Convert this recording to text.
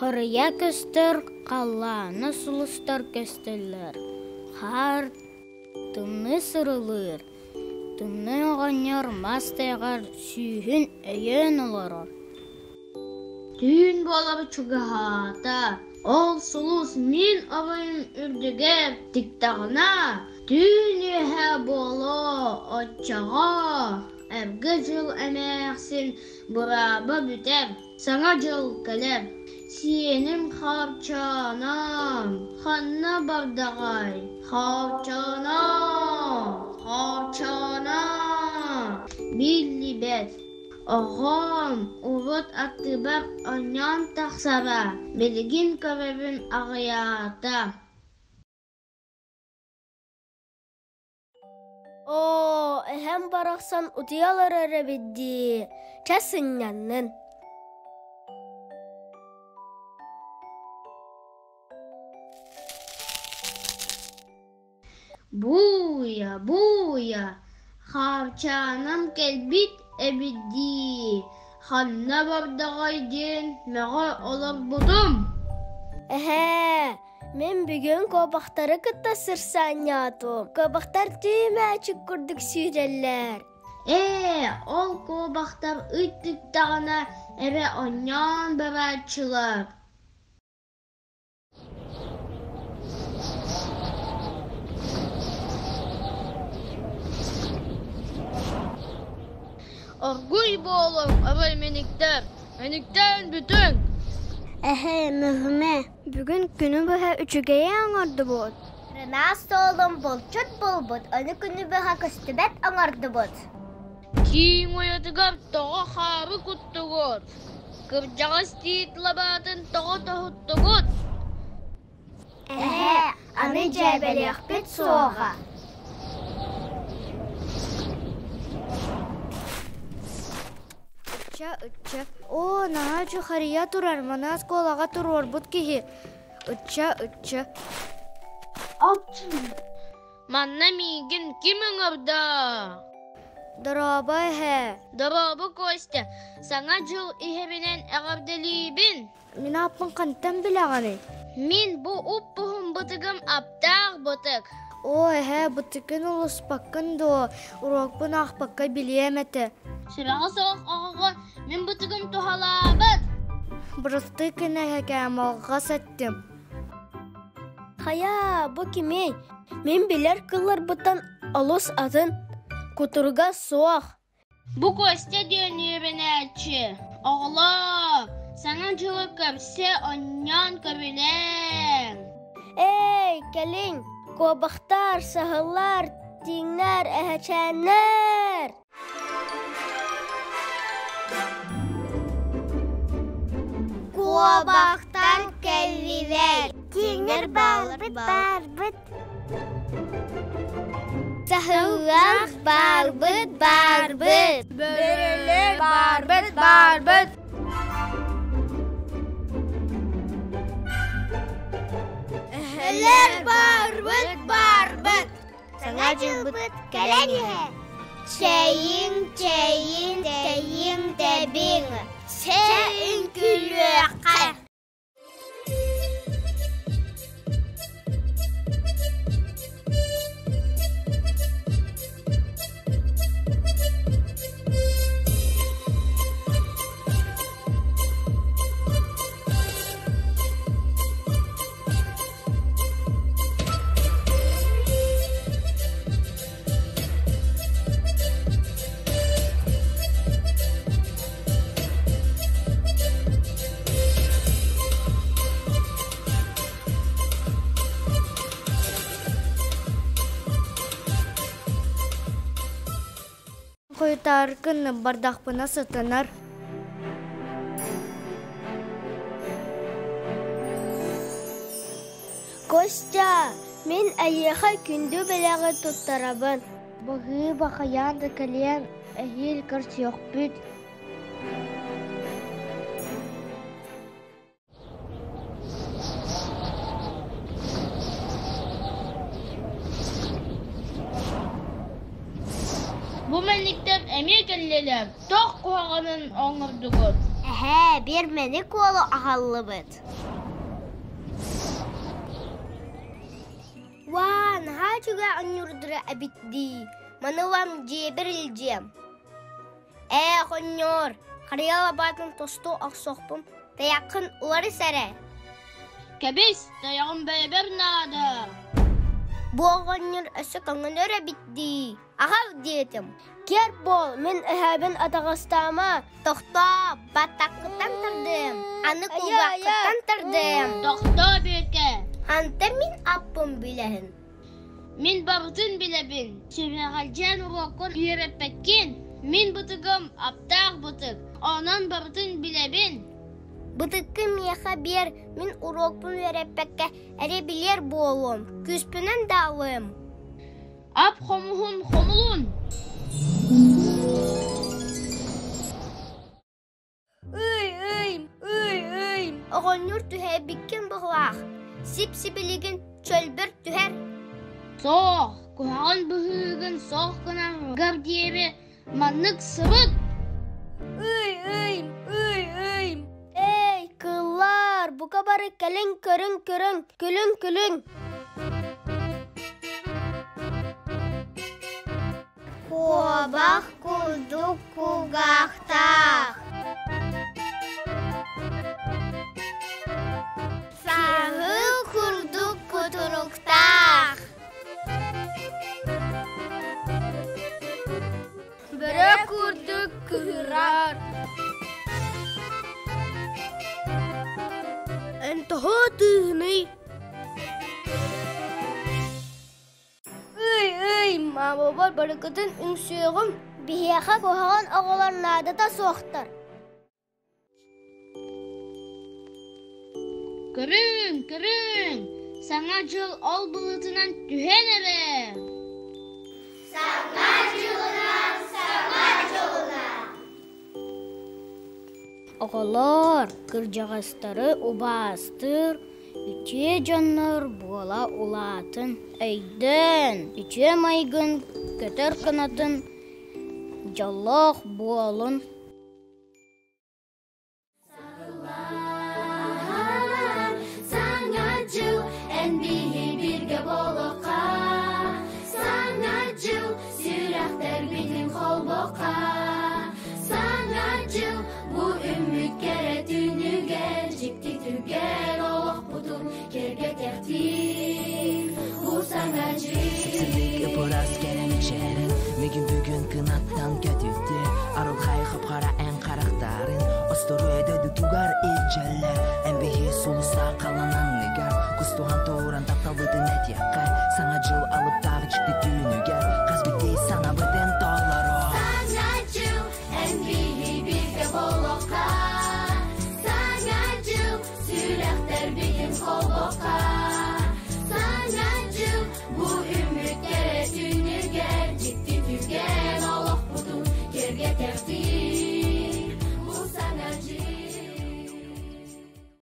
Харыйа көстөр, халлаана сулустар көстөллөр, хаар тымныы сырылыыр, тымныы оҕонньор мас тайаҕар сүүһүн өйөөн олорор. Түүн буолара чугаһаата, ол сулус мин оройум үрдүгэр тиктэҕинэ, түүн үөһэ буолуо, оччоҕо эргэ дьыл эмээхсин бырааба бүтэр, саҥа дьыл кэлэр. Сиэним Харчаанам ханна бардаҕай? Харчаанам, Харчаанам биллибэт. Оҕом урут аттыбар оонньоон тахсара, билигин көрөрүм аҕыйаата. Оо, эһэм барахсан утуйа олорор эбит дии, чэ сынньаннын. Бууйа, бууйа, Хаарчаанам кэлбит эбит дии, ханна бардаҕай диэн мөҕө олорбутум. Эһээ, мин бүгүн куобахтары кытта сырсаанньаатым. Куобахтар түүмээчик курдук сүүрэллэр. Ээ, ол куобахтар ыт туттэҕинэ эрэ оонньоон барааччылар. Оргуй буолуҥ, арай мэниктэр, мэниктээн бүтүҥ! Эһээ, мөһүмэ, бүгүн күнү быһа үчүгэйи оҥордубут. Рынаас суолун булчут булбут, ону күнү быһа көстүбэт оҥордубут. Тииҥ уйатыгар тоҕо хаары куттугут? Кырдьаҕас тиит лабаатын тоҕо тоһуттугут? Эһээ, аны дьээбэлиэхпит суоҕа. Ычча, ычча, оо, наһаа чухарыйа турар, маны оскуолаҕа туруорбут киһи. Ычча, ычча. Манна миигин ким ыҥырда? Дорообо эһээ. Дорообо, Костя. Саҥа дьыл иһэринэн эҕэрдэлиибин. Мин ааппын хантан билэҕиний? Мин бу уп-уһун бытыгым аптаах бытык. Оо, эһээ, бытыккын улуспаккын дуо? Уруокпун аахпакка билиэм этэ. Сүрэҕэ суох оҕоҕо мин бытыгым туһалаабат. Бырастыы гын эһэкээм, алҕас эттим. Хайа, бу кимий? Мин билэр кылларбыттан олус атын, кутуруга суох. Бу Костя диэн үөрэнээччи. Оҕолоор, Саҥа дьылы көрсө оонньоон көрүлээҥ. Эй, кэлиҥ, куобахтар, саһыллар, тииҥнэр, эһэчээннэр! Куобахтар кэллилэр. Тииҥнэр баарбыт баарбыт. Саһыллар баарбыт баарбыт. Бөрөлөр баарбыт баарбыт. Эһэлэр баарбыт баарбыт. Саҥа дьылбыт кэлэн иһэр. Чэйиҥ, чэйиҥ, тэйиҥ, тэбиҥ. Чэ үҥкүүлүөххэ. Хойутааркын бардахпына сытынар. Костя, мин эйиэхэ күндү бэлэҕи туттарабын. Баһыыба хайаан да кэлиэн эһиил көрсүөхпүт. Бу мэнниктэр эмиэ кэллилэр, туох куһаҕанын оҥордугут? Эһээ, биэрмэни куолу аҕаллыбыт. үчүгэй оонньуурдара эбит дии, маны ылан дьиэбэр илдьиэм. Ээ, оҕонньор, харыйа лабаатын тосту охсуохпун, тайаххын уларыс эрэ. Кэбис, тайаҕым бэйэбэр наада. Бу оҕонньор өссө көҥөнөр эбит дии, аҕал диэтим. Киэр буол, мин эһээбин атаҕастаама. Тохтоо, баттаххыттан тардыам, аны кулгааххыттан тардыам. Тохтоо, Бүөккэ. Хантан мин аппын билэһин? Мин барытын билэбин. Сүрэҕэлдьээн уруоккун үөрэппэккин. Мин бытыгым аптаах бытык, онон барытын билэбин. Бытыккын миэхэ биэр, мин уруокпун үөрэппэккэ эрэ билиэр буолуом, күүспүнэн да алыам. Ап хомуһун хомулун! Ый, ый, ый, ый, оҕонньор түһээбиккин быһылаах, сип-сибилигин чөлбөр түһэр. Суох, куһаҕан быһыыгын суох гынаргар диэри маннык сырыт. Ый, ый, ый, ый. Эй, кыллар, бука бары кэлиҥ көрүҥ-көрүҥ, күлүҥ-күлүҥ. Куобах курдук кулгаахтаах. Саһыл курдук кутуруктаах. Бөрө курдук кыһырар. Эн тоһо тыыһыный? Ый, ый, маамабар барыкытын үҥсүөҕүм, биһиэхэ куһаҕан оҕолор наадата суохтар. Көрүҥ, көрүҥ, Саҥа дьыл ол былытынан түһэн эрэр. Саҥа дьылынан, саҥа дьылынан! Оҕолор кырдьаҕастары убаастыыр үтүө дьоннор буола улаатын, өйдөөн, үтүө майгын көтөр кынатын дьоллоох буолун. Саҥа дьыл эн биһи бииргэ буолуохха Саҥа дьыл сүрэхтэрбитин холбуохха Саҥа дьыл бу үммүт кэрэ түүнүгэр дьикти түгэн олохпутун киэргэтиэхтиир бу саҥа дьыл.